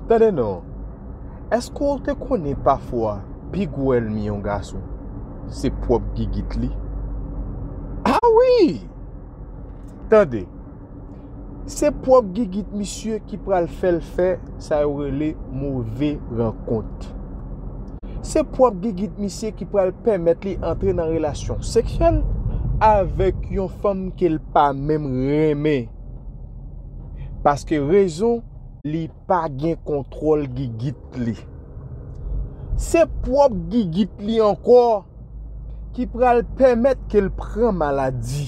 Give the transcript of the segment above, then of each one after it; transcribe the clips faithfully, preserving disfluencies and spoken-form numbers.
Tande non. Èske w te konnen pafwa pi gwo ènmi yon gason se pwòp gigit li? Ah wi! Tande. Se pwòp gigit misye ki pral fè l fè sa yo rele move rankont. Se pwòp gigit misye ki pral pèmèt li antre nan relasyon seksyèl avèk yon fanm ke l pa menm renmen. Paske rezon, li pa gen kontwòl gigit li. Se pwòp gigit li ankò ki pral pèmèt ke l pran maladi.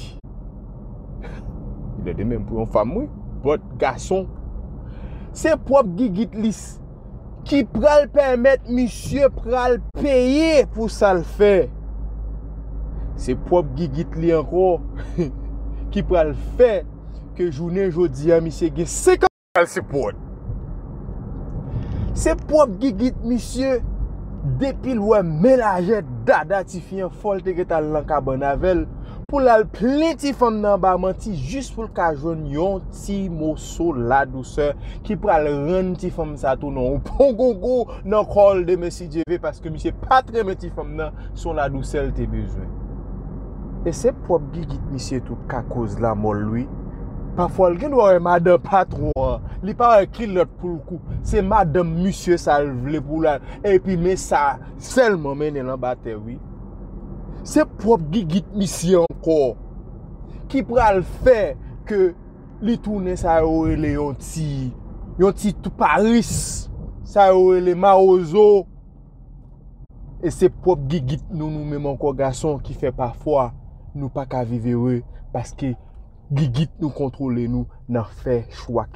Li de menm pou yon fanm, wi, but gason. Se pwòp gigit li s- ki pral pèmèt misye pral peye pou sa l fè. Se pwòp gigit li ankò ki pral fè ke jounen jodi a misye gen senkant al sipòt. Se pwòp gigit misye, depi l wè men lajè dada tifi an, fò l te gentan al nan kabann avè l pou l al plen ti fanm nan anba manti jis pou l ka jwenn yon ti moso ladousè ki pral rann ti fanm sa tounen yon pongongo nan kò l demen si Dye vle, paske misye pa t renmen ti fanm nan, se yon ladousè l te bezwen. E se pwòp gigit misye tou ka koz lanmò l wi. Pafwa l gen dwa wè madan patwon an, li pa wè kilòt pou l kou. Se madanm misye sa l vle pou l al. Epi men sa sèlman mennen l anba tè wi. Se pwòp gigit misye ankò ki pral fè ke li tounen sa yo rele yon ti, yon ti touparis, sa yo rele mawozo. E se pwòp gigit nou, nou menm ankò gason, ki fè pafwa nou pa ka viv ere, paske gigit nou kontwole nou nan fè chwa